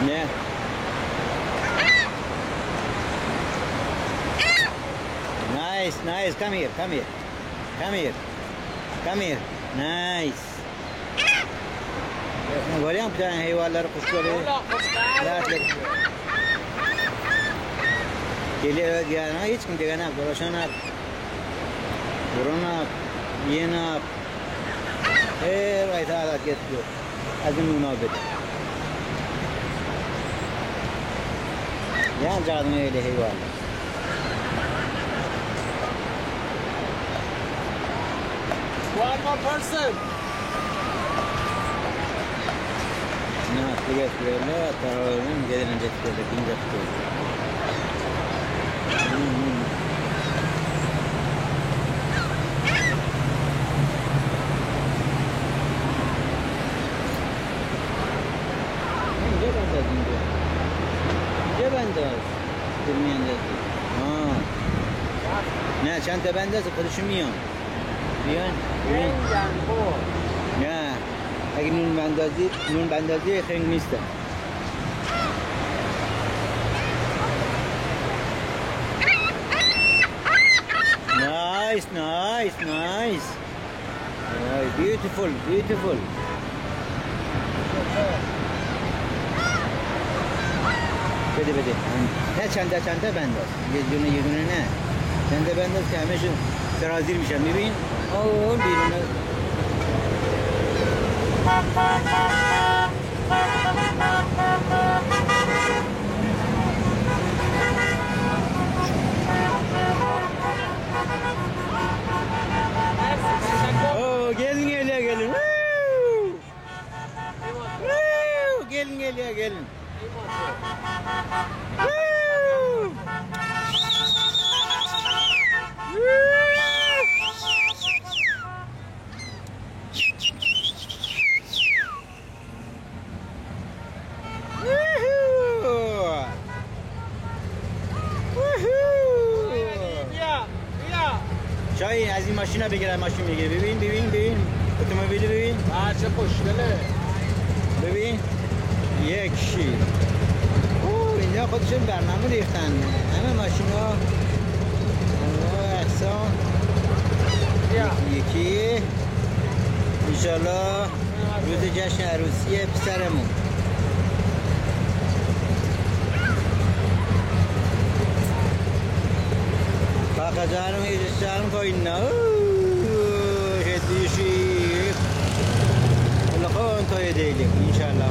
Ne? Nice, nice. Come here, come here. Come here. Come here. Nice. Görýäň bir tane heýwanlary, kuşlary. Rahatlyk. Geliyor öz ýanyna hiç kim degenak, dolaşanak. Duranak, ýenak. Her haýsy azat gezip ýör. Azim nobet. Ýanjagazyň öýle heýwanlar. One more person. Atly gezip ýörler, tarabam gezelenç edip ýörler, dynç alyp ýörler. اینجا بنداز اینجا اینجا بنداز دور میاندازی آه نه چند تا بنداز خودشون میان بیان ببین نه اگه نون بندازی نون بندازی خنگ نیستن Nice, nice, nice. Beautiful, beautiful. بده بده نه چند تا چند تا بنداز یه دونه یه دونه نه چند تا بنداز که همشون سرازیر میشن میبین اون بیرون Oo, gelin geliyor gelin. Woo! Woo! Gelin geliyor gelin. Woo! Woo! Woohoo! Woohoo! بیا بیا شاهین از این ماشینا بگیر ماشین بگیر ببین ببین ببین اتومبیل ببین آه چه خوشگله ببین یکی اوه اینجا خودشون برنامه ریختن همه ماشینا انواع اقسام بیا یکی انشالله روز جشن عروسی پسرمون Bakacağım, yiyeceğim koyunla. Hedişik. Allah'ın toy edelim inşallah.